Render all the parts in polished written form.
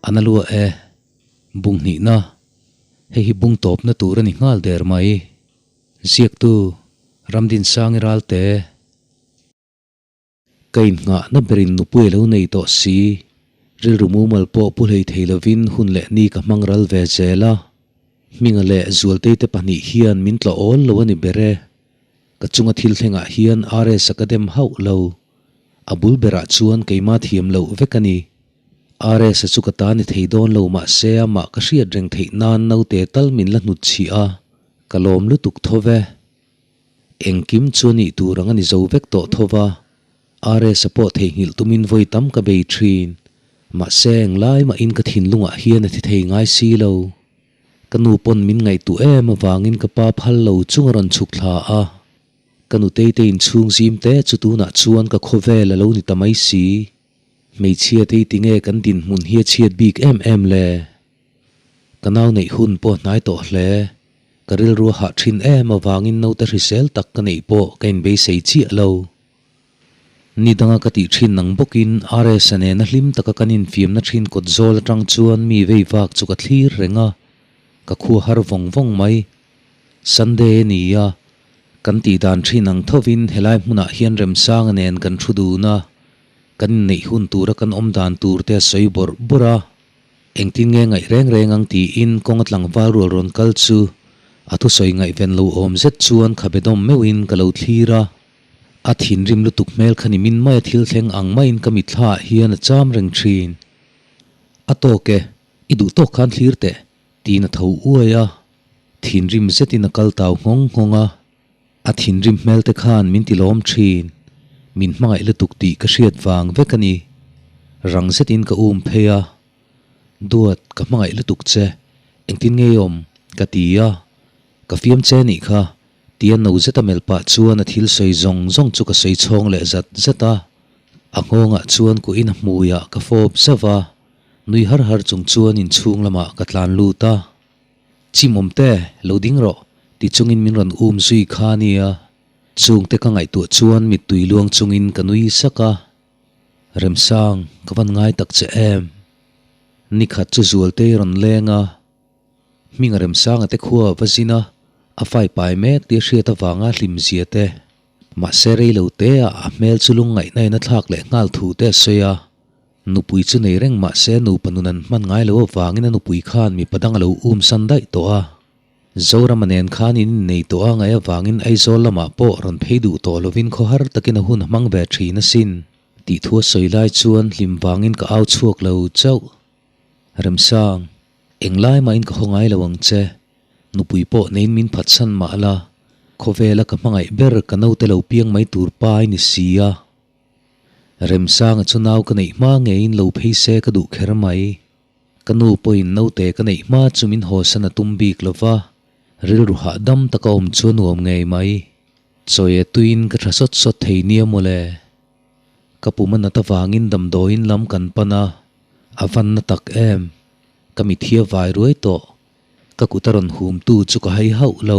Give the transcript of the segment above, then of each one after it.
A na lua e. Bung hnihna. Hei hi bung tawpna tur a ni nghal der mai. Ziaktu, Ramdinsangi Ralte. Ka innghahna berin nupui a lo nei tawh si. Rilru mumal pawh pu hlei thei lovin hun leh ni ka hmang ral ve zel a. Hminga leh Zualteite pahnih hian min tla awl lo a ni ber e. Ka chunga thil thlengah hian RS a ka dem hauh lo. A bul berah chuan keimah thiam loh vek a ni. RS a chu ka ta ni thei dawn lo mahse amah ka hriat reng theih nan naute tal min la hnut chhih a, ka lawm lutuk tho ve. Engkim chu a nih tur ang a ni zo vek tawh tho va, RS a pawh theihnghilh tumin vawi tam ka bei thin. Mahse englai mahin ka thinlungah hian a thi thei ngai si lo. Ka nu pawn min ngaihtuah em avangin ka pa phal lo chung a rawn chhuk thla a. Ka nutei te inchhung zim te chu tunah chuan ka khawvel a lo ni ta mai si. Hmeichhia te hi tinge kan dinhmun hi a chhiat bik em em le? Ka nau neih hun pawh hnai tawh hle. Ka rilru a hah thin em avangin naute hrisel tak ka neih pawh ka inbeisei chiah lo. Ni danga ka tih thin ang bawkin RS-a nena hlim taka kan infiamna thin kawt zawl atang chuan mi vei vak chu ka thlir reng a, ka khua har vawng vawng mai. Sunday a ni a, kan tih dan thin ang thovin helai hmunah hian Remsanga nen kan thu dun a, kan inneih hun tura kan awm dan tur te a sawi bawrh bawrh a. Engtin nge ngaih reng reng ang tiin kawng a tlangval rual rawn kal chu a thusawi ngaihven lo awm zet chuan khabe dawm meuhin ka lo thlir a. A thinrim lutuk hmel kha ni min maia thil thleng ang maiin ka mitthla ah hian a cham reng thin. A tawk e, i duh tawk khan thlir teh, tiin a tho uai a. Thinrim zetin a kal tau nghawng nghawng a. A thinrim hmel te khan min ti lawm thin. Min hmangaih lutuk tih ka hriat vang vek a ni. Rang zetin ka um phei a. Duat, ka hmangaih lutuk che. Engtin nge i awm? ka ti a. Ka fiam che nih kha. Tia no zeta melh pah chuan a thil sawi zawng zawng chu ka sawi chhawng leh zat zat a. A nghawngah chuan kuhin a hmuiah ka fawp zauh a, nui har har chung chuan inchhung lamah ka tlan lut a. Chimawm te, lo ding rawh, ti chungin min rawn um zui kha a nia. Chungte ka ngaihtuah chuan mittui luang chungin ka nui sak a. Remsang, ka van ngai tak che em? Nikhat chu Zualtei rawn leng a. Hminga Remsanga te khua va zin a, a fai pai mek tih a hriat avanga hlim zia te, mahse rei lo te ah a hmel chu lungngaihna in a thlak leh nghal thu te a sawi a. Nupui chu nei reng mahse nupa nun an hman ngai lo avangin a nupui khan mipa dang a lo um san daih tawh a. Zorama nen khan in innei tawh a ngaih avangin Aizawl lamah pawh rawn phei duh tawh lovin khawhar takin a hun a hmang ve thin asin tih thu a sawi lai chuan hlim vangin ka au chhuak lo chauh. Remsang. Englai mahin ka haw ngai lo ang che. Nupui pawh neiin min phatsan mah la, khawvela ka hmangaih ber ka naute lo piang mai tur pa i ni si a. Remsanga chu nau ka neih hma ngeiin lo phei se ka duh kher mai. Ka nu pawhin naute ka neih hma chu min hawsan a tum bik lo va, rilru hahdam taka awm chu a nuam ngei mai. Chawi a tuiin ka tha sawt sawt thei nia mawle. Ka pum a nat avangin damdawiin lam kan pan a, a van na tak em. Ka mithia vai ruai tawh. Ka kut a rawn hum tu chu ka hai hauh lo.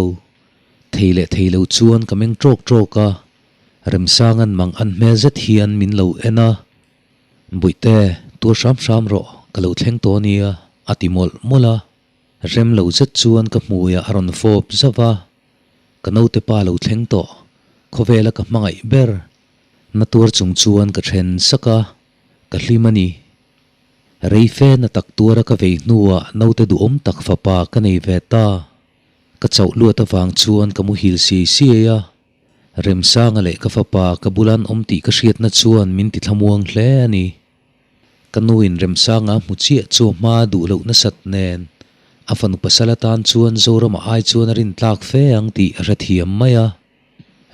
Thei leh thei lo chuan ka meng tawk tawk a. Remsanga'n mang an hmel zet hian min lo en a. Bawihte, tuar hram hram rawh, ka lo thleng tawh ania, a ti mawlh mawlh a. Rem lo zet chuan ka hmuiah a rawn fawp zauh a. Ka naute pa lo thleng tawh, khawvela ka hmangaih ber. Na tuar chung chuan ka then sak a, ka hlim a ni. Rei fe na tak tuara ka vei hnuah naute duhawm tak fapa ka nei ve ta. Ka chauh luat avang chuan ka muhil siai siai a. Remsanga leh ka fapa ka bulan awm tih ka hriatna chuan min ti thlamuang hle a ni. Ka nuin Remsanga hmu chiah chu a hma duh loh nasat nen a fanu pasal atan chuan Zorama ai chuan a rintlak fe ang tih a hrethiam mai a.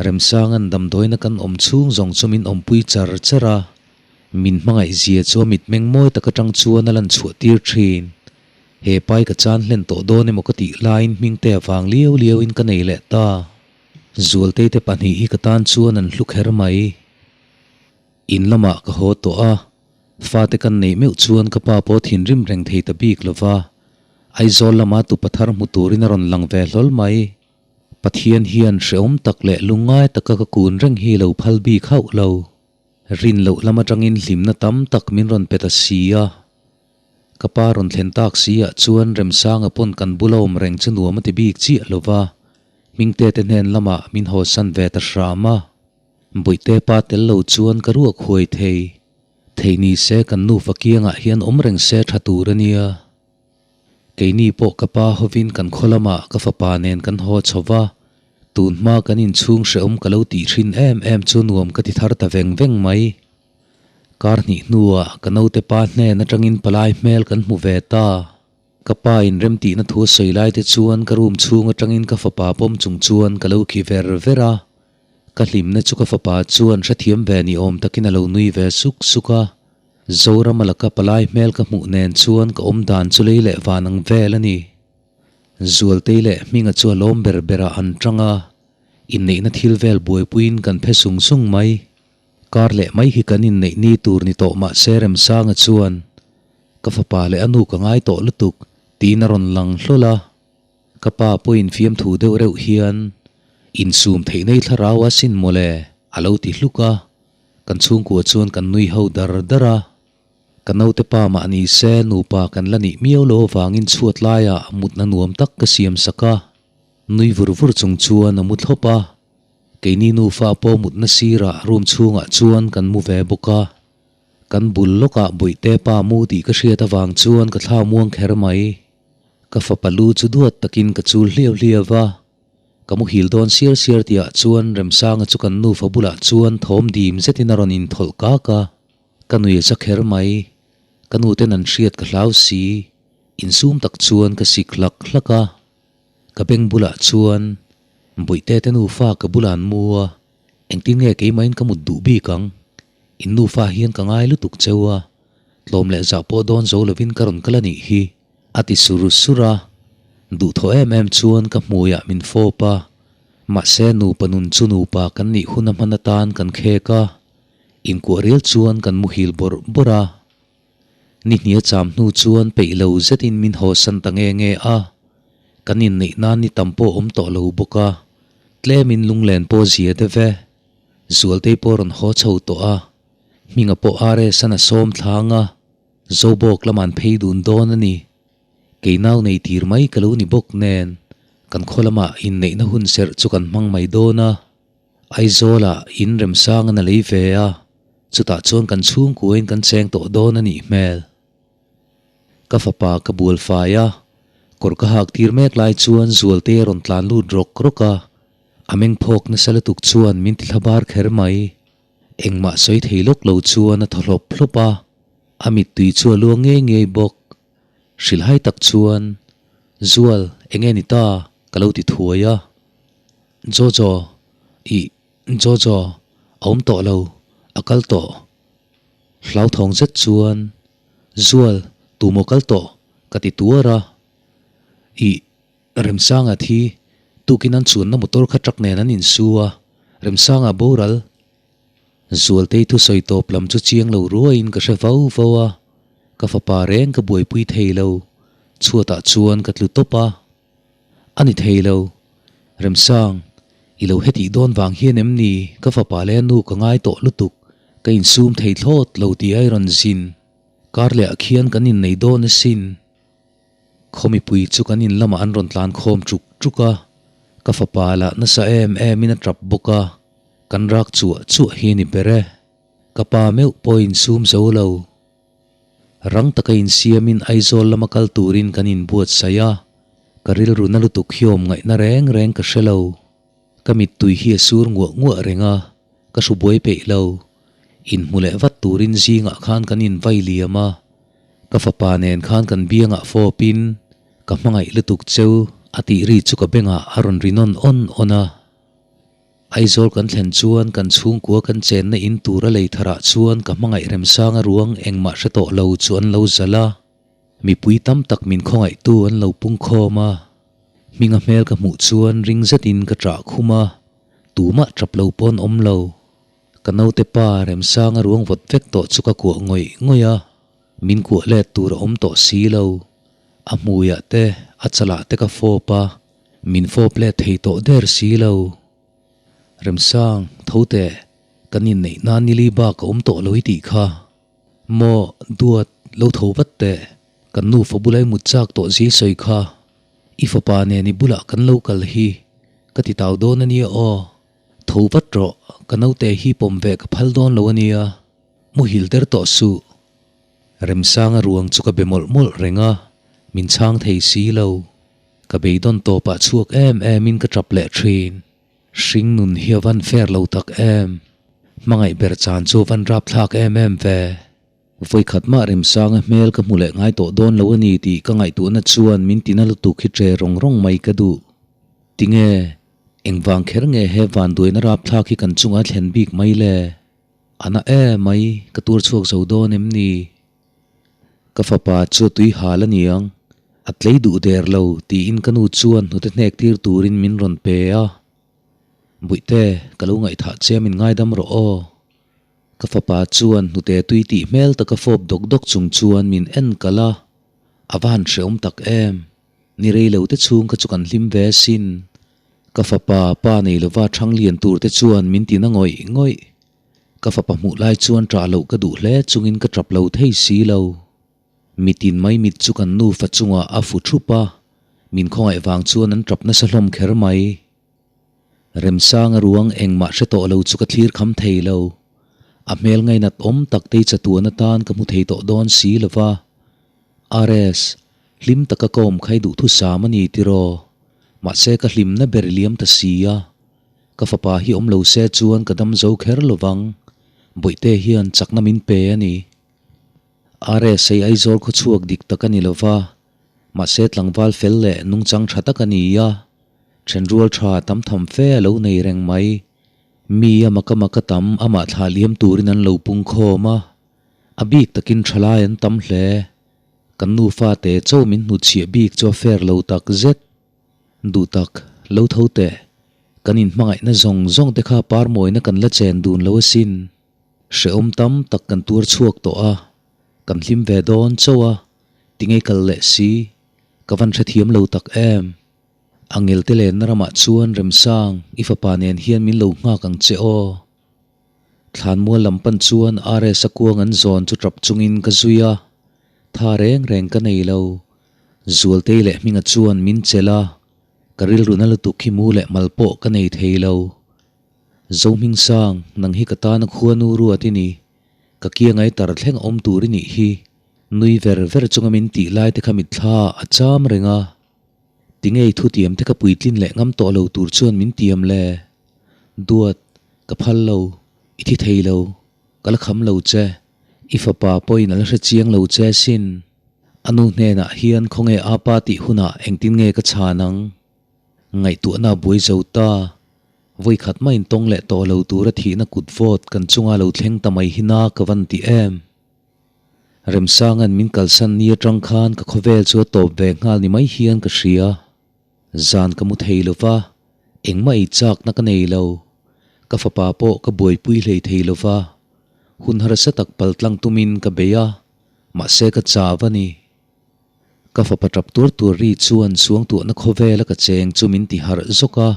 Remsanga'n damdawiina kan awm chhung zawng chu min awmpui char char a, min hmangaih zia chu a mitmeng mawi tak atang chuan a lan chhuah tir thin. He pai ka chan hlen tawh dawn emaw ka tih laiin hmingte avang liau liauin ka nei leh ta. Zualtei te pahnih hi ka tan chuan an hlu kher mai. In lamah ka haw tawh a, fate kan neih meuh chuan ka pa pawh thinrim reng thei ta bik lova, Aizawl lama tupa thar hmu turin a rawn lang ve hlawl mai. Pathian hian hrehawm tak leh lungngai taka ka kun reng hi lo phal bik hauh lo. Rin loh lam atangin hlimna tam tak min rawn pe ta si a. Ka pa rawn thlen tak si ah chuan Remsanga pawn kan bula awm reng chu nuam a ti bik chiah lo va, Hmingte te hnen lamah min hawsan ve ta hram a. Bawihte pa tel lo chuan ka ruak huai thei. Theih ni se kan nufa kiangah hian awm reng se tha tur a nia. Keini pawh ka pa hovin kan khaw lamah ka fapa nen kan haw chho va, tun hma kan inchhung hrehawm ka lo tih thin em em chu nuam ka ti thar ta veng veng mai. Kar hnih hnuah ka naute pa hnen atangin palai hmel kan hmu ve ta. Ka pa in remtihna thu a sawi lai te chuan ka room chhung atangin ka fapa pawm chung chuan ka lo khi ver ver a. Ka hlimna chu ka fapa chuan hrethiam ve ni awm takin a lo nui ve suk suk a. Zorama laka palai hmel ka hmuh nen chuan ka awm dan chu lei leh van ang vel a ni. Zualtei leh Hminga chu a lawm ber berah an tang a, inneihna thil vel buaipuiin kan phe sung sung mai. Kar leh mai hi kan inneih ni tur ni tawh mahse Remsanga chuan, Ka fapa leh a nu ka ngai tawh lutuk, tiin a rawn lang hlawl a. Ka pa pawhin fiamthu deuh reuh hian, Insum theih nei thlarau a sin mawle, a lo ti hluk a. Kan chhungkua chuan kan nui ho dar dar a. Ka naute pa mah ni se nupa kan la nih miau lo avangin chhuat laiah mutna nuam tak ka siam sak a. Nui vur vur chung chuan a mu thlawp a. Keini nufa pawh mutna sirah room chhungah chuan kan mu ve bawk a. Kan bul lawkah Bawihte pa mu tih ka hriat avang chuan ka thla muang kher mai. Ka fapa lu chu duat takin ka chul hliau hliau va. Ka muhil dawn siar siar tihah chuan Remsanga chu kan nufa bulah chuan thawm dim zetin a rawn inthawlh kak a, ka nui a za kher mai. Ka nuten an hriat ka hlau si, insum tak chuan ka sik hlak hlak a. Ka beng bulah chuan Bawihte te nufa ka bulah an mu a, engtin nge keimahin ka mut duh bik ang? In nufa hian ka ngai lutuk cheu a, tlawm leh zah pawh dawn zo lovin ka rawn kal a nih hi. A ti sur sur a, duhthawh em em chuan ka hmuiah min fawp a, mahse nupa nun chu nupa kan nih hun a hman atan kan khek a, inkuah rial chuan kan muhil bawrh bawrh a. Ni hnia cham hnu chuan peih lo zetin min hawsan ta nge nge a, kan inneih nan ni tam pawh awm tawh lo bawk a, tlemin lunglen pawh zia deuh e, Zualtei pawh rawn haw chho tawh a, Hminga pawh RS an a sawm thlang a. Zobawk lam an phei dun dawn a ni. Kei nau nei tir mai ka lo ni bawk nen, kan khaw lamah inneihna hun serh chu kan hmang mai dawn a. Aizawlah in remsang an a lei ve a, chutah chuan kan chhungkuain kan cheng tawh dawn a nih hmel. Ka fapa ka bual fai a, kawr ka hak tir mek lai chuan Zualte a rawn tlan lut rawk rawk a, a meng phawk nasa lutuk chuan min ti thlabar kher mai. Engmah sawi thei lawk lo chuan a thaw hlawp hlawp a, a mittui chu a luang ngei ngei bawk. Hrilhai tak chuan, Zual, enge ni ta? ka lo ti thuai a. Jojo, ih, Jojo, a awm tawh lo, a kal tawh. Hlauthawng zet chuan, Zual, tumaw kal tawh? ka ti tuar a. Ih, Remsanga thi, tukin an chuanna motor kha truck nen an insu a, Remsanga boral. Zualtei thusawi tawp lam chu chiang lo ruaiin ka hre vau vau a, ka fapa reng ka buaipui thei lo, chhuatah chuan ka tlu tawp a. A ni thei lo. Remsang, i lo hetih dawn vang hian em ni ka fapa leh a nu ka ngai tawh lutuk, ka insum thei thlawt lo tih a i rawn zin. Kar leh ah khian kan innei dawn asin. Khaw mipui chu kan in lamah an rawn tlan khawm ṭuk ṭuk a, ka fapa lah nasa em em in a ṭap bawk a, kan rak chuah chuah hi a ni ber e. Ka pa meuh pawh insum zo lo. Rang taka insiamin Aizawl lama kal turin kan inbuatsaih a, ka rilru na lutuk hi awm ngaihna reng reng ka hre lo. Ka mittui hi a sur nguah nguah reng a, ka hru buai peih lo. Inhmu leh vat turin zingah khan kan invai liam a, ka fapa nen khan kan biangah fawpin ka hmangaih lutuk cheu a tih ri chu ka bengah a rawn ri nawn awn awn a. Aizawl kan thlen chuan kan chhungkua kan chenna in tur a lei tharah chuan ka hmangaih remsanga ruang engmah hre tawh lo chu an lo zalh a. Mipui tam tak min khawngaihtu an lo pungkhawm a. Hminga hmel ka hmuh chuan ring zetin ka ṭah khum a, tumah ṭap lo pawn awm lo. Ka naute pa Remsanga ruang vawt vek tawh chu ka kuah ngawih ngawih a, min kuah let tur a awm tawh si lo. A hmuiah te, a chalah te ka fawp a, min fawp let thei tawh der si lo. Remsang, tho teh, kan inneih nan nili bak a awm tawh lo i tih kha. Maw, duat, lo tho vat teh. Kan nufa bula i mut chak tawh zia i sawi kha. I fapa nen i bulah kan lo kal hi ka ti tau dawn a nia aw. Tho vat rawh, ka naute hi pawm ve ka phal dawn lo a nia. Muhil der tawh suh. Remsanga ruang chu ka be mawlh mawlh reng a, min chhang thei si lo. Ka beidawn tawpah chhuak em em in ka tap leh thin. Hring nun hi a van fair lo tak em. Hmangaih ber chan chu a van rapthlak em em ve. Vawikhat mah Remsanga hmel ka hmu leh ngai tawh dawn lo a ni tih ka ngaihtuahna chuan min tina lutuk hi che rawng rawng mai ka duh. Tinge, engvang kher nge he vanduaina rapthlak hi kan chunga thlen bik mai le? A na em mai, ka tur chhuak zo dawn em ni? Ka fapa chu a tui hal a niang, a tlei duh der lo tiin ka nu chuan hnute hnek tir turin min rawn pe a. Buihte, ka lo ngaihthah che a min ngaidam rawh aw. Ka fapa chuan hnute tui tih hmel taka fawp dawk dawk chung chuan min en kalh a, a va han hrehawm tak em. Ni rei lo te chhung kha chu kan hlim ve asin. Ka fapa pa nei lova thang lian tur te chuan min ti na ngawih ngawih. Ka fapa hmuh lai chuan ṭah loh ka duh hle chungin ka ṭap lo thei si lo. Mitin mai mit chu kan nufa chungah a fu ṭhup a, min khawngaih vang chuan an ṭap nasa hlawm kher mai. Remsanga ruang engmah hre tawh lo chu ka thlir kham thei lo. A hmel ngainat awm tak tei chatuan atan ka hmu thei tawh dawn si lo va. RS, hlim taka ka awm khai duhthusam a ni tiraw? Mahse ka hlimna ber i liam ta si a. Ka fapa hi awm lo se chuan ka dam zo kher lo vang. Bawihte hian chakna min pe a ni. RS hei Aizawl khawchhuak dik tak a ni lo va. Mahse tlangval fel leh nungchang tha tak a ni a. Thenrual tha tam tham fe a lo nei reng mai. Mi a maka maka tam amah thlah liam turin an lo pung khawm a. A bik takin thalai an tam hle. Kan nufa te cho min hnutchhiah bik chu a fair lo tak zet. Duh tak, lo tho teh. Kan inhmangaihna zawng zawng te kha parmawina kan la chen dun lo asin. Hrehawm tam tak kan tuar chhuak tawh a. Kan hlim ve dawn chauh a. Tingei kal leh si. Ka van hrethiam lo tak em. A ngelte lenna ramah chuan Remsang, i fapa nen hian min lo nghak ang che aw. Thlanmual lam pan chuan RS-a kuang an zawn chu tap chungin ka zui a, tha reng reng ka nei lo. Zualtei leh Hminga chuan min chelh a, ka rilru na lutuk hi mu leh mal pawh ka nei thei lo. Zohmingsang, nang hi ka tana khuanu ruat i ni. Ka kiangai tar thleng awm tur i nih hi. Nui ver ver chunga min tih lai te kha mitthla a cham reng a. Tingei thutiam te ka puitlin leh ngam tawh lo tur chuan min tiam le? Duat, ka phal lo, i thi thei lo, ka la kham lo che, i fapa pawhin a la hre chiang lo che sin. A nu hnenah hian khawnge apa tih hunah engtin nge ka chhan ang? Ngaihtuahna a buai zo ta. Vawikhat mah intawng leh tawh lo tura thihna kut vawt kan chunga lo thleng ta mai hi na ka van ti em? Remsanga'n min kalsan ni atang khan ka khawvel chu a tawp ve nghal ni mai hian ka hria. Zan ka mu thei lo va, engmah ei chakna ka nei lo. Ka fapa pawh ka buaipui hlei thei lo va, hun harsa tak paltlang tumin ka bei a, mahse ka chau a ni. Ka fapa tap tuar tuar ri chuan suangtuahna khawvela ka cheng chu min ti harh zawk a.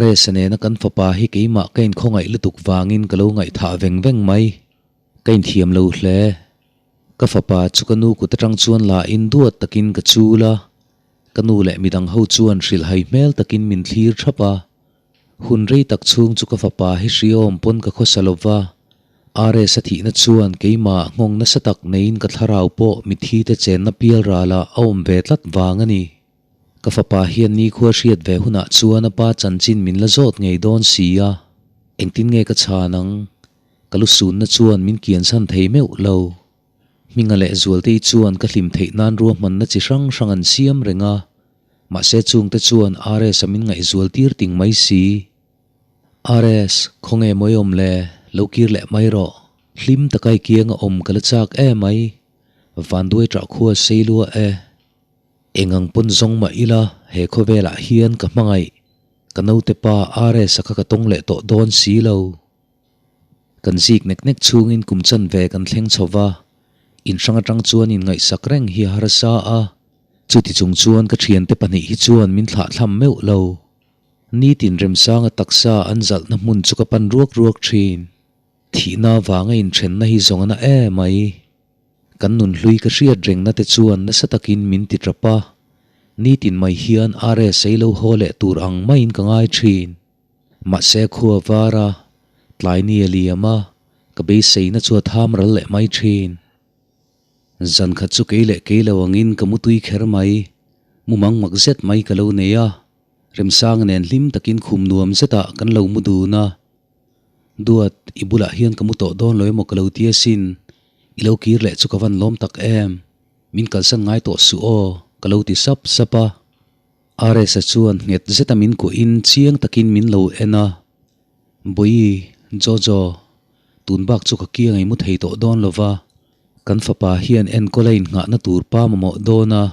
RS-a nena kan fapa hi keimah ka inkhawngaih lutuk vangin ka lo ngaihthah veng veng mai. Ka inthiam lo hle. Ka fapa chu ka nu kut atang chuan la in duat takin ka chul a, ka nu leh midang ho chuan hrilhhai hmel takin min thlir thap a. Hun rei tak chhung chu ka fapa hi hriawm pawn ka khawsa lo va, RS a thihna chuan keimah nghawng nasa tak neiin ka thlarau pawh mitthi te chenna pial ralah a awm ve tlat vang a ni. Ka fapa hian nikhua hriat ve hunah chuan a pa chanchin min la zawt ngei dawn si a, engtin nge ka chhan ang? Ka lu sunna chuan min kiansan thei meuh lo. Hminga leh Zualtei chuan ka hlim theih nan ruahmanna chi hrang hrang an siam reng a, mahse chungte chuan RS-a min ngaihzual tir ting mai si. RS, khawnge mawi awm le, lo kir leh mai rawh. Hlim taka i kianga awm ka la chak e mai. Vanduai ṭah khua sei lua e. Engang pawn zawng mah ila he khawvelah hian ka hmangaih. Ka naute pa RS-a kha ka tawng leh tawh dawn si lo. Kan zik nek nek chhungin kum chanve kan thleng chho va, in hrang atang chuan inngaihsak reng hi a harsa a, chuti chung chuan ka thiante pahnih hi chuan min thlahthlam meuh lo. Nitin Remsanga taksa an zalhna hmun chu ka pan ruak ruak thin. Thihna vanga inthenna hi zawng a na em mai. Kan nunhlui ka hriat rengna te chuan nasa takin min ti tap a, nitin mai hian RSA lo haw leh tur ang maiin ka ngai thin. Mahse khua var a, tlai ni a liam a, ka beiseina chu a tham ral leh mai thin. Zan khat chu kei leh kei lo angin ka mutui kher mai, mumang mak zet mai ka lo nei a, Remsanga nen hlim takin khum nuam zetah kan lo mu dun a. Duat, i bulah hian ka mu tawh dawn lo emaw ka lo ti asin, i lo kir leh chu ka van lawm tak em, min kalsan ngai tawh suh aw, ka lo ti sap sap a. RS-a chuan nghet zeta min kuahin chiang takin min lo en a, Bawi, Jojo, tun bak chu ka kiang ei mu thei tawh dawn lo va, kan fapa hian enkawl a innghahna tur pa mamawh dawn a,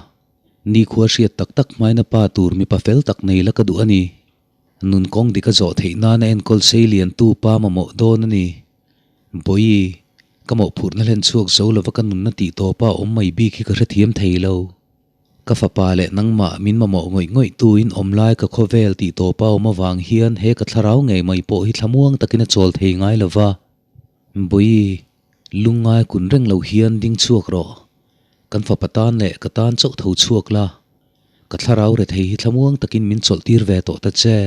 nikhua hriat tak tak hmaina pa tur mipa fel tak nei la ka duh a ni. Nun kawng dik a zawh theih nana enkawl sei liantu pa mamawh dawn a ni. Bawi, ka mawhphurhna hlen chhuak zo lova ka nunna tih tawpa awm mai bik hi ka hrethiam thei lo. Ka fapa leh nangmah min mamawh ngawih ngawih tuin awm lai ka khawvel tih tawpa awm avang hian he ka thlarau ngei mai pawh hi thlamuang takin a chawl thei ngai lo va. Bawi, lungngai kun reng lo hian ding chhuak rawh. Kan fapa tan leh ka tan chauh tho chhuak la. Ka thlarau rethei hi thlamuang takin min chawlh tir ve tawh ta che,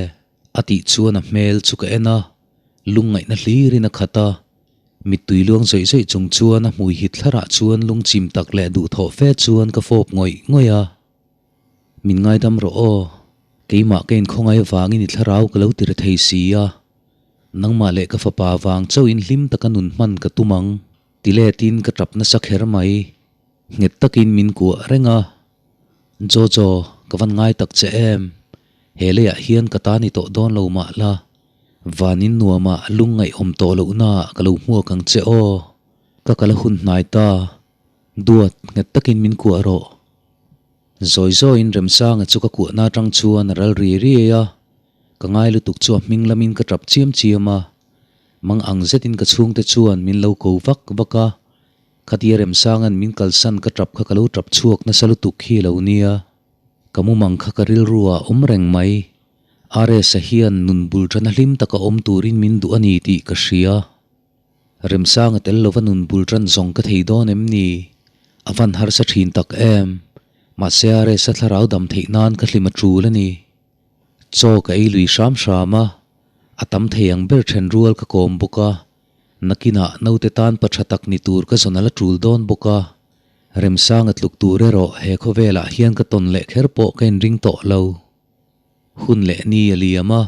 a tih chuan a hmel chu ka en a, lungngaihna hlirin a khat a. Mittui luang zawih zawih chung chuan a hmui hit thlarah chuan lungchim tak leh duhthawh fe chuan ka fawp ngawih ngawih a. Min ngaidam rawh aw, keimah ka inkhawngai avangin i thlarau ka lo ti re thei si a, nangmah leh ka fapa vang chauhin hlim taka nun hman ka tum ang, ti letin ka tap nasa kher mai. Nghet takin min kuah reng a, Jojo, ka van ngai tak che em? He leiah hian ka ta ni tawh dawn lo mah la, Vanin nuamah lungngaihawm tawh lohnaah ka lo hmuak ang che aw. Ka kal a hun hnai ta. Duat, nghet takin min kuah rawh. Zawi zawiin Remsanga chu ka kuahna atang chuan a ral riai riai a, ka ngai lutuk chu a hming lamin ka tap chiam chiam a. Mang ang zetin ka chhungte chuan min lo ko vak vak a, khatia Remsanga'n min kalsan ka tap kha ka lo tap chhuak nasa lutuk hi lo nia. Ka mumang kha ka rilru ah awm reng mai. RS-a hian nun bul tana hlim taka awm turin min duh a ni tih ka hria. Remsanga tel lova nun bul tan zawng ka thei dawn em ni? A van harsa thin tak em? Mahse RS-a thlarau dam theih nan ka hlim a tul a ni. Chaw ka ei lui hram hram a, a tam thei ang ber then rual ka kawm bawk a, nakinah naute tan pa tha tak ni tur ka zawn a la tul dawn bawk a. Remsanga tluk tur erawh he khawvelah hian ka tawn leh kher pawh ka inring tawh lo. Hun leh ni a liam a,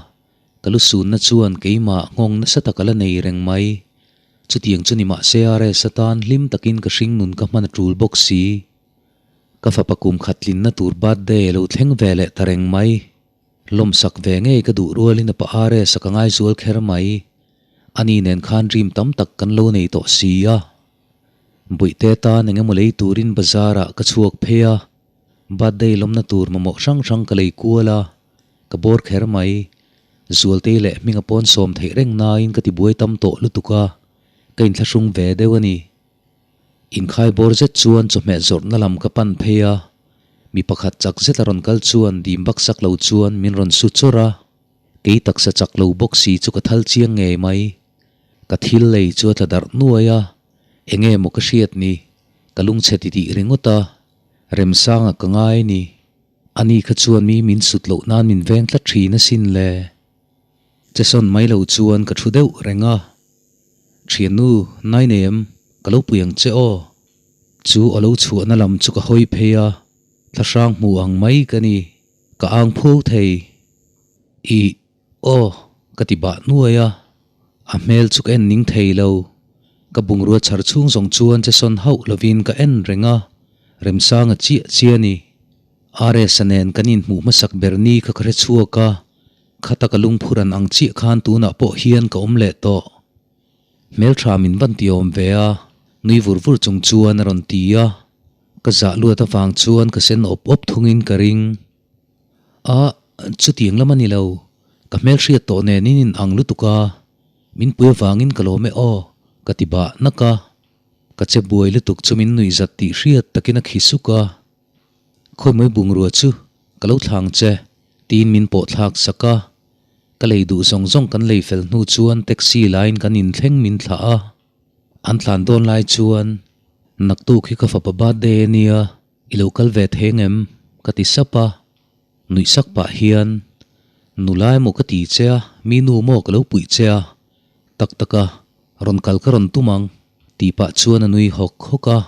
ka lu sunna chuan keimah nghawng nasa tak a la nei reng mai. Chutiang chu ni mahse RS atan hlim takin ka hring nun ka hman a tul bawk si. Ka fapa kum khat tlinna tur birthday a lo thleng ve leh ta reng mai. Lawmsak ve ngei ka duh rualin a pa RS a ka ngaizual kher mai. Ani nen khan dream tam tak kan lo nei tawh si a. Buihte tan engemaw lei turin bazar ah ka chhuak phei a. Birthday lawmna tur mamawh hrang hrang ka lei kual a, ka bawr kher mai. Zualtei leh hminga pawn sawm theih reng nain ka tibuai tam tawh lutuk a, ka inthlahrung ve deuh a ni. Inkhai bawr zet chuan chawhmeh zawrhna lam ka pan phei a, mi pakhat chak zet a rawn kal chuan dim baksak lo chuan min rawn su chawrh a, kei taksa chak lo bawk si chu ka thal chiang ngei mai. Ka thil lei chu a tla darh nuai a, enge maw ka hriat ni, ka lungchhe titih ringawt a. Remsanga ka ngai ni. Ani kha chuan mi min sut loh nan min veng tlat thin asin le. Chesawn mai lo chuan ka thu deuh reng a. Thiannu, nai nei em? Ka lo pui ang che aw. Chu a lo chhuahna lam chu ka hawi phei a, thlahrang hmu ang mai ka ni. Ka ang phuau thei. Ih, aw, ka ti bah nuai a. A hmel chu ka en ning thei lo. Ka bungrua chhar chhung zawng chuan chesawn hauh lovin ka en reng a, Remsanga chiah chiah a ni. RS-a nen kan inhmuh hmasak ber ni kha ka hre chhuak a, khata ka lungphuran ang chiah khan tunah pawh hian ka awm leh tawh. Hmeltha min van ti awm ve a, nui vur vur chung chuan a rawn ti a. Ka zah luat avang chuan ka sen awp awp thungin ka ring. A, chutiang lam a ni lo. Ka hmelhriat tawh nen in in ang lutuk a, min pui avangin ka lawm e aw, ka ti bah nak a. Ka che buai lutuk chu min nuih zat tih hriat takin a khi suk a. Khawimawi bungrua chu ka lo thlang che, tiin min pawh thlak sak a. Ka lei duh zawng zawng kan lei fel hnu chuan taxi laiin kan inthleng min thlah a. An tlan dawn lai chuan. Naktuk hi ka fapa birthday a nia, i lo kal ve thei ang em? ka ti sap a. Nuih sak pah hian, Nula emaw ka ti che a, mi nu maw ka lo puih che a, tak tak a, rawn kal ka rawn tum ang, tih pah chuan a nui hawk hawk a,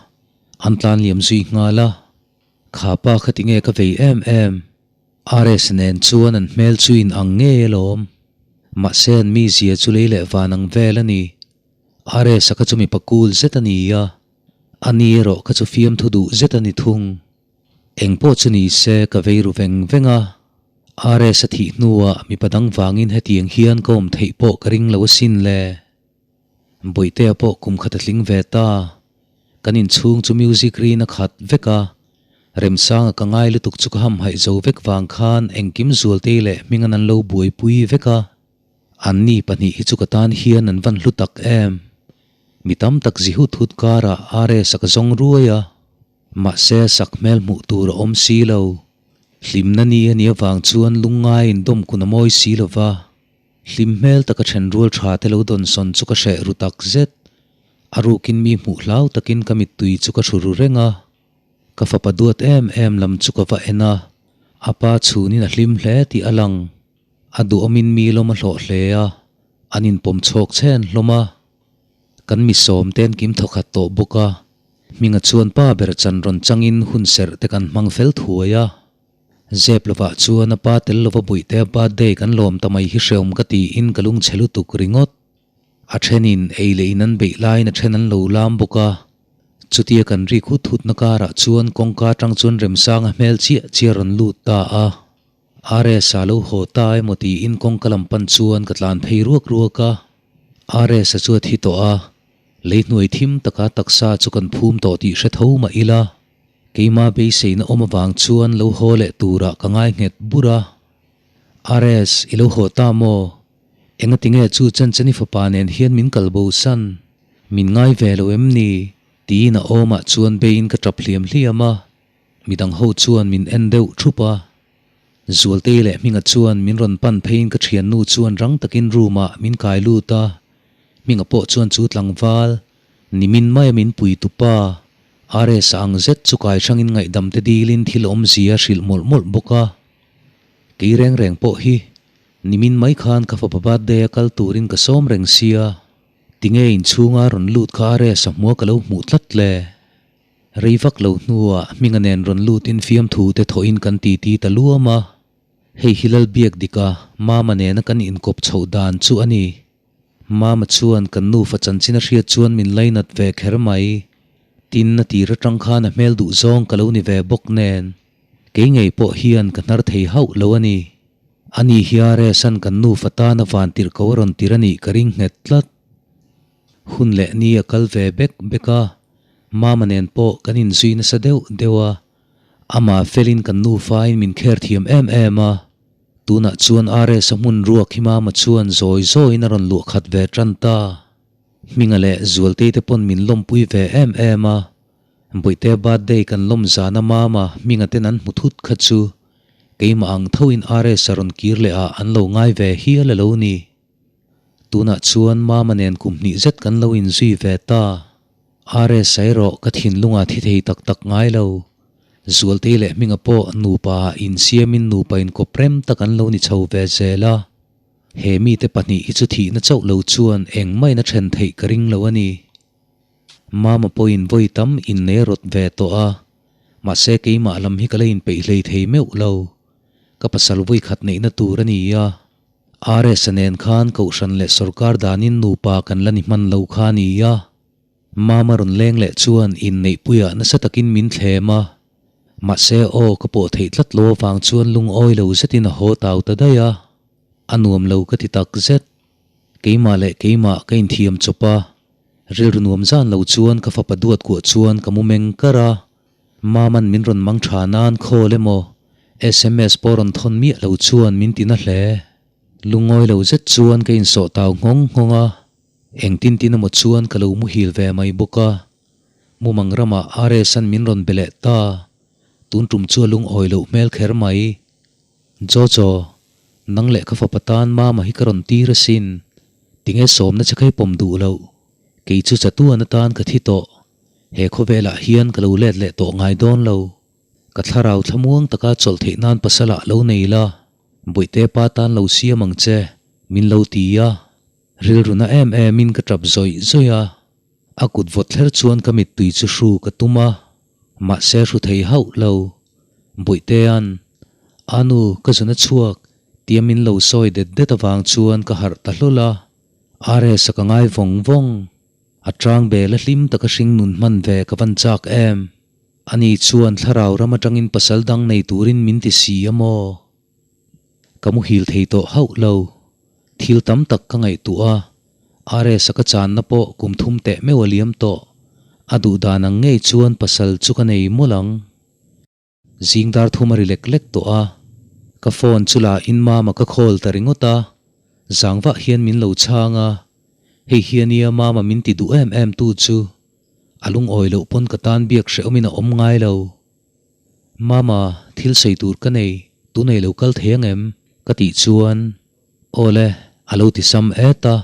an tlan liam zui nghal a. Kha pa kha tinge ka vei em em? RS nen chuan an hmel chu in ang ngei alawm. Mahse an mizia chu lei leh van ang vel a ni. RS a kha chu mipa cool zet a ni a, a ni erawh kha chu fiamthu duh zet a ni thung. Eng pawh chu ni se ka vei ru veng veng a. RS a thih hnuah mipa dang vangin hetiang hian ka awm theih pawh ka ring lo asin le. Bawihtea pawh kum khat a tling ve ta. Kan inchhung chu music rin a khat vek a, Remsanga ka ngai lutuk chu ka hamhaih zo vek vang khan engkim Zualtei leh Hmingan an lo buaipui vek a. Anni pahnih hi chu ka tan hian an van hlu tak em. Mi tam tak zi hut hut karah RS a ka zawng ruai a, mahse a sak hmel hmuh tur a awm si lo. Hlimna ni a nih avang chuan lungngaiin dawmkun a mawi si lo va. Hlim hmel taka then rual tha te lo dawnsawn chu ka hreh ru tak zet. A rukin mi hmuh hlau takin ka mittui chu ka hru ru reng a. Ka fapa duat em em lam chu ka va en a, a pa chhunin a hlim hle tih a lang. A duhawmin mi lawm a hlawh hle a, an inpawm chhawk chhen hlawm a. Kan mi sawm te an kim thawkhat tawh bawk a, Hminga chuan pa ber chan rawn changin hun serh te kan hmang fel thuai a. Zep lovah chuan a pa tel lova buihte a birthday kan lawm ta mai hi hreawm ka tiin ka lungchhe lutuk ringawt. A thenin ei leh in an beih laiin a then an lo lam bawk a. Chutia kan rik hut hutna karah chuan kawngka atang chuan Remsanga hmel chiah chiah rawn lut ta a. RS a lo haw ta emaw tiin kawngka lam pan chuan ka tlan phei ruak ruak a. RS a chu a thi tawh a, lei hnuai thim taka taksa chu kan phum tawh tih hre tho mah ila. Keimah beiseina awm avang chuan lo haw leh turah ka ngai nghet bur a. RS, i lo haw ta maw? Engatinge chu Chanchani fapa nen hian min kal bo san? Min ngai ve lo em ni? Tiin a awmah chuan beiin ka tap hliam hliam a. Midang ho chuan min en deuh thup a. Zualtei leh Hminga chuan min rawn pan pheiin ka thiannu chuan rang takin room ah min kai lut a. Hminga pawh chuan chu tlangval, nimin maia min pui tupa, RS ang zet chu kai hrangin ngaihdam te dilin thil awmzia a hrilh mawlh mawlh bawk a. Kei reng reng pawh hi nimin mai khan ka fapa birthday a kal turin ka sawm reng sia, tinge inchhunga rawn lut kha RS a hmua ka lo hmuh tlat le. Rei vak lo hnuah Hminga nen rawn lutin fiamthu te thawhin kan titi ta luam a. Hei hi Lalbiak dika Mama nena kan inkawp chhoh dan chu a ni. Mama chuan kan nufa chanchin a hriat chuan min lainat ve kher mai. Tin, a tir atang khan a hmel duh zawng ka lo ni ve bawk nen. Kei ngei pawh hian ka hnar thei hauh lo a ni. Ani hi RS-a'n kan nufa tana van tirh ko a rawn tir a nih ka ring nghet tlat. Hun leh ni a kal ve bek bek a, Mama nen pawh kan inzui nasa deuh deuh a. Amah felin kan nufain min kher thiam em em a. Tunah chuan RS a hmun ruak hi Mama chuan zawi zawiin a rawn luah khat ve tan ta. Hminga leh Zualtei te pawn min lawmpui ve em em a. Bawihtea birthday kan lawm zana Mama Hminga ten an hmu thut kha chu keimah ang thoin RS a rawn kir leh ah an lo ngai ve hial a lo ni. Tunah chuan Mama nen kum hnih zet kan lo inzui ve ta. RS a erawh ka thinlungah thi thei tak tak ngai lo. Zualtei leh Hminga pawh nupa insiamin nupa inkawp rem tak an lo ni chho ve zel a. He mite pahnih hi chu thihna chauh lo chuan engmah in a then theih ka ring lo a ni. Mama pawhin vawi tam innei a rawt ve tawh a, mahse keimah lam hi ka la inpeih hlei thei meuh lo. Ka pasal vawi khat neihna tur a ni a. RS-a nen khan Kohhran leh sawrkar danin nupa kan la ni hman lo kha a ni a. Mama rawn leng leh chuan inneihpuiah nasa takin min thlem a, mahse aw ka pawh theih tlat lo avang chuan lungawi lo zetin a haw tau ta daih a, a nuam lo ka ti tak zet. Keimah leh keimah ka inthiam chawp a, rilru nuam zan lo chuan ka fapa duat kuah chuan ka mu meng kar a, Mama'n min rawn mang tha nan call emaw sms pawh rawn thawn miah lo chuan min ti na hle. Lungawi lo zet chuan ka insawh tau nghawng nghawng a. Engtin tin emaw chuan ka lo muhil ve mai bawk a, mumang ramah RS-a'n min rawn be leh ta, tun tum chu a lungawi loh hmel kher mai. Jojo, nang leh ka fapa tan Mama hi ka rawn tir asin, tinge sawmna che kha i pawm duh loh? Kei chu chatuan atan ka thi tawh. He khawvelah hian ka lo let leh tawh ngai dawn lo. Ka thlarau thlamuang taka chawlh theih nan pasalah lo nei la, Bawihte pa tan lo siam ang che, min lo ti a. Rilru na em em in ka tap zawih zawih a. A kut vawt thler chuan ka mittui chu hru ka tum a, mahse hru thei hauh lo. Bawihte-a'n, A nu, ka zun a chhuak, tia min lo sawi det det avang chuan ka harh ta hlawl a. RS-a ka ngai vawng vawng. A tang bel a hlim taka hring nun hman ve ka van chak em? Ani chuan thlarau ram atangin pasal dang nei turin min ti si a maw? Ka muhil thei tawh hauh lo. Thil tam tak ka ngaihtuah a, RS-a ka channa pawh kum thum teh meuh a liam tawh. A duh dan ang ngei chuan pasal chu ka nei mawlh ang. Zing dar thum a ri lek lek tawh a, ka phone chu la in mama ka call ta ringawt a, zang vah hian min lo chhang a, hei hi ania mama min ti duh em em tu chu, a lungawi loh pawn ka tan biak hrehawmin a awm ngai lo. Mama, thil sawi tur ka nei, tunei lo kal thei ang em? ka tih chuan, Awle, a lo ti sam et a.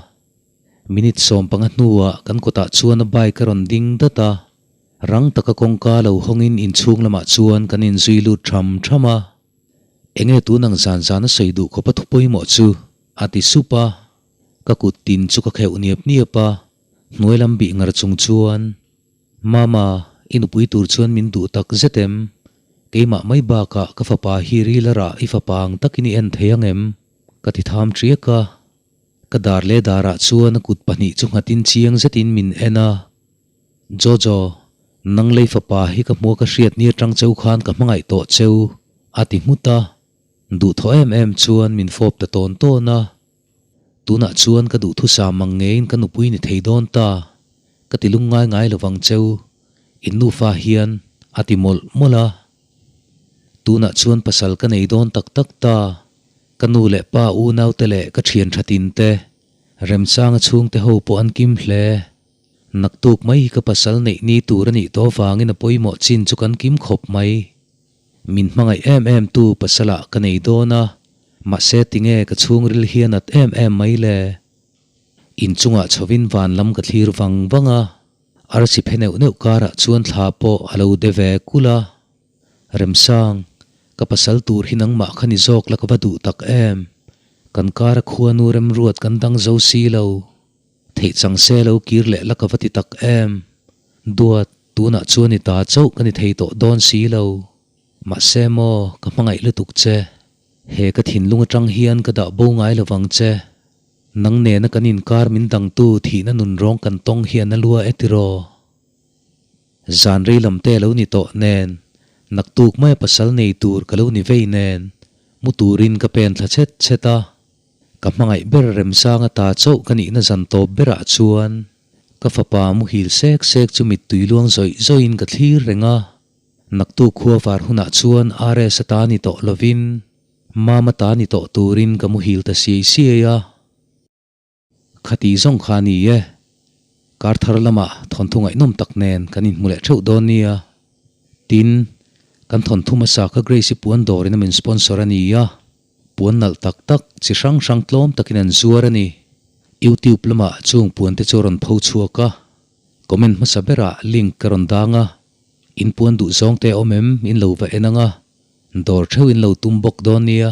Minute 15 hnuah kan kawtah chuan a bike a rawn ding dat a, Rang taka kawngka lo hawngin inchhung lamah chuan kan inzui lut tham tham a. Enge tun ang zan zan a sawi duh khawp a thu pawimawh chu? a ti sup a. Ka kut tin chu ka kheuh niap niap a, hnuai lam bih ngar chung chuan, Mama, i nupui tur chuan min duh tak zet em? Keimah mai bakah ka fapa hi ril a rah i fapa ang takin i en thei ang em? ka ti tham ṭiak a. Ka dar leh darah chuan a kut pahnih chu nghatin chiang zetin min en a. Jojo, nang lei fapa hi ka hmua ka hriat ni atang cheu khan ka hmangaih tawh cheu, a ti nghut a. Duhthawh em em chuan min fawp ta tawn tawn a. Tunah chuan ka duhthusam ang ngeiin ka nupui ni thei dawn ta, ka ti lungngai ngai lovang cheu, in nufa hian, a ti mawlh mawlh a. Tunah chuan pasal ka nei dawn tak tak ta, ka nu leh pa unaute leh ka thian thatin te, Remsanga chhungte ho pawh an kim hle. Naktuk mai hi ka pasal neih ni tur a nih tawh vangin a pawimawh chin chu kan kim khawp mai. Min hmangaih em em tu pasalah ka nei dawn a, mahse tinge ka chhungril hi a nat em em mai le? Inchungah chhovin van lam ka thlir vang vang a, arsi phe neuh neuh karah chuan thla pawh a lo de ve kulh a. Remsang, ka pasal tur hi nangmah kha ni zawk la ka va duh tak em? Kan kara khuanu remruat kan dang zo si lo. Theih chang se lo kir leh la ka va ti tak em? Duat, tunah chuan i ta chauh ka ni thei tawh dawn si lo. Mahse maw, ka hmangaih lutuk che. He ka thinlung atang hian ka dah bo ngai lovang che. Nang nena kan inkar min dangtu thihna nun rawng kan tawng hian a lua e tiraw? Zan rei lam te lo ni tawh nen, naktuk maia pasal nei tur ka lo ni vei nen, mu turin ka pen thla chhet chhet a. Ka hmangaih ber Remsanga ta chauh ka nihna zan tawp berah chuan ka fapa muhil sek sek chu mittui luang zawih zawihin ka thlir reng a. Naktuk khua var hunah chuan RS-a ta ni tawh lovin Mama ta ni tawh turin ka muhil ta siai siai a. Khati zawng kha a ni e. Kar thar lamah thawnthu ngaihnawm tak nen kan inhmu leh theuh dawn nia. Tin, kan thawnthu hmasa kha Grace-i puan dawrin a min sponsor a ni a. Puan nalh tak tak, chi hrang hrang tlawm takin an zuar a ni. YouTube lamah chung puan te chu a rawn pho chhuak a. Comment hmasa berah link ka rawn dang a. In puan duh zawng te a awm em? In lo va en ang a. Dawr theuh in lo tum bawk dawn nia.